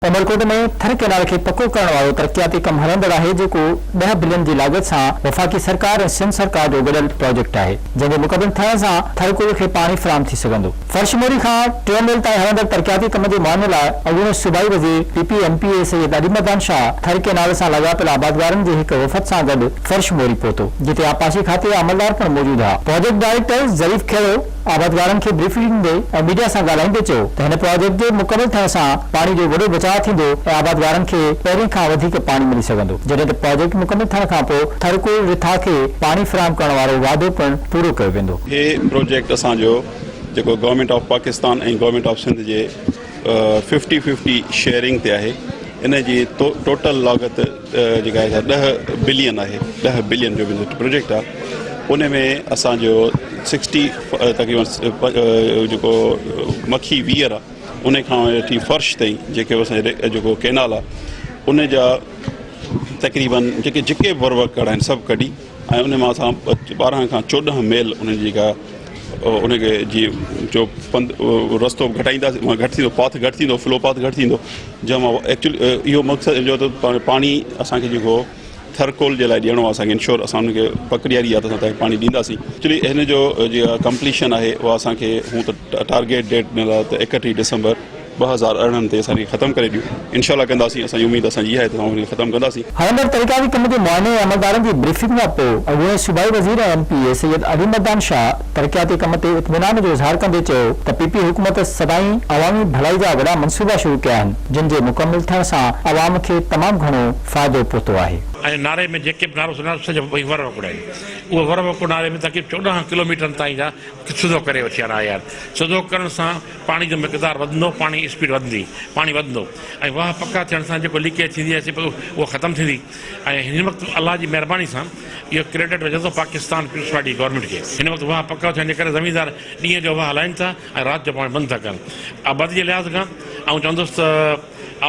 Umerkot ۾ Thar canal کي پڪو ڪرڻ وارو ترقياتي ڪم هلندڙ آهي جيڪو ڏهه بلين جي لاڳت سان وفاقي سرڪار ۽ سنڌ سرڪار جو گڏيل پراجيڪٽ آهي جنهن جي مڪمل ٿيڻ سان ٿر ڪول کي پاڻي فراهم ٿي سگهندو. فرش موري کان ٽيون ميل تائين هلندڙ ترقياتي ڪم جي معائني لاء اڳوڻي صوبائي وزير P P M P A Syed Ali Mardan Shah Thar canal سان لاڳاپيل آبادگارن جي هڪ وفد سان گڏ فرش موري پهتو جتي آبپاشي کاتي جا عملدار پڻ موجود ها. پراجيڪٽ ڊائريڪٽر ظريف کهڙو آبادگارن کي بريفنگ ڏيندي ۽ ميڊيا سان ڳالهائيندي چيو ته هن پراجيڪٽ جي مڪمل ٿيڻ سان پاڻي جو وڏو بچاء ٿيندو ۽ آبادگارن کي پهرين کان وڌيڪ پاڻي ملي سگهندو جڏهن ته پراجيڪٽ مڪمل ٿيڻ کانپوء ٿرڪول رٿا کي پاڻي فراهم ڪرڻ وارو وعدو پڻ پورو ڪيو ويندو. هي پروجيڪٽ اسان جو جيڪو government of Pakistan ۽ government of Sindh جي ففٽي ففٽي شيئرنگ تي آهي ان جي ٽوٽل لاڳت جيڪا آهي سا ڏهه بلين آهي ڏهه بلين جو پروجيڪٽ آهي ان ۾ اسانجو سڪسٽي تقريبن جيڪو مکي ويئر آهي ان کان وٺي فرش تائين جيڪي اسانجي جيڪو ڪينال آهي ان جا تقريبن جيڪي جيڪي به ور وڪڙ آهن سڀ ڪڍي ۽ ان مان اسان 12 کان 14 ميل ان جي جيڪا ان کي جي جو پنڌ رستو گهٽائينداسين گهٽ ٿيندو پاٿ گهٽ ٿيندو فلو پاٿ گهٽ ٿيندو جنهن مان ايڪچولي اهو مقصد جو ته پاڻي اسان کي جيڪو ٿرڪول جي لاء ڏيڻو آهي اسان کي انشور اسان ان کي پڪ ڏياري آهي ته اسان تنهن کي پاڻي ڏينداسين ايڪچولي هن جو جيڪا ڪمپليشن آهي اها اسان کي هون ته ٽارگيٽ ڊيٽ ڏنل آهي ته 31 ڊسمبر 2018 تي اسان کي ختم ڪري ڏيون انشاء الله ڪنداسين اسان جي اميد اسان جي اها آهي ته اسان ان کي ختم ڪنداسين. هلندڙ ترقياتي ڪم جي معائني ۽ عملدارن جي بريفنگ کان پوء اڳوڻي صوبائي وزير ۽ M P A Syed Ali Mardan Shah ترقياتي ڪم تي اطمينان جو اظهار ڪندي چيو ته پي پي حڪومت سدائين عوامي ڀلائي جا وڏا منصوبا شروع ڪيا آهن جن جي مڪمل ٿيڻ سان عوام کي تمام گهڻو فائدو پهتو آهي. ۽ ناري ۾ جيڪي به نارو سو سڄو ور وڪڙ آهن اهو ور وڪڙ ناري ۾ تقريب 14 ڪلوميٽرن تائين جا سڌو ڪري وٺي آيا آهن سڌو ڪرڻ سان پاڻي جو مقدار وڌندو، پاڻي اسپيڊ وڌندي، پاڻي وڌندو ۽ واهه پڪا ٿيڻ سان جيڪو ليڪيج ٿيندي آهي اها ختم ٿيندي ۽ هن وقت الله جي مهرباني سان اهو ڪريڊٽ وڃي ٿو پاڪستان پيپلز پارٽي جي گورنمينٽ کي هن وقت واهه پڪا ٿيڻ جي ڪري زميندار ڏينهن جو واهه هلائين ٿا ۽ رات جو پاڻي بند ٿا ڪن آبادي جي لحاظ کان آئون چوندس ته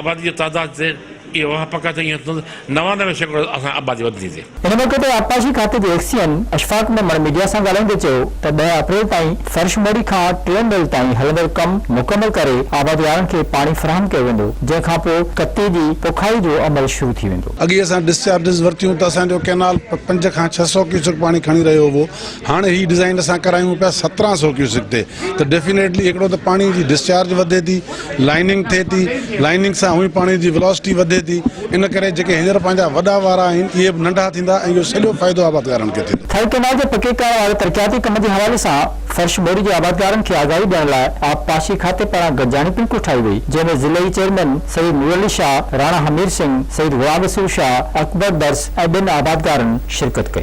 آبادي جو تعداد تي اهي واهه پڪا ٿيا ائين ٿيندو ته 99% اسان آبادي وڌندي ٿي. ان موقعي تي آبپاشي کاتي جي ايڪسيئن اشفاق ميمڻ ميڊيا سان ڳالهائيندي چيو ته 10 اپريل تائين فرش موڙي کان ٽيون ميل تائين هلندڙ ڪم مڪمل ڪري آبادگارن کي پاڻي فراهم ڪيو ويندو جنهن کانپوء ڪتي جي پوکائي جو عمل شروع ٿي ويندو. اڳي اسان ڊسچارجز ورتيون ته اسان جو ڪئنال پنج کان ڇهه سئو ڪيوسڪ پاڻي کڻي رهيو هو هاڻي هي ڊزائين اسان ڪرايون پيا سترهن سئو ڪيوسڪ تي ته ڊيفينيٽلي هڪڙو ته پاڻي جي ڊسچارج وڌي ٿي لائننگ ٿئي ٿي، لائننگ سان هونئن پاڻي جي ويلوسٽي وڌي ٿي، ان ڪري جيڪي هينئر پنهنجا وڏا وارا آهن اهي به ننڍا ٿيندا ۽ اهو سڄو فائدو آبادگارن کي ٿيندو. ٿر ڪئنال جي پڪي ڪرڻ واري ترقياتي ڪم جي حوالي سان فرش موري جي آبادگارن کي آگاهي ڏيڻ لاء آبپاشي کاتي پاران گڏجاڻي پڻ ڪوٺائي وئي، جنهن ۾ ضلعي چيئرمين سيد نور علي شاهه، راڻا همير سنگهه، سيد غلام رسول شاهه، اڪبر درس ۽ ٻين آبادگارن شرڪت ڪئي.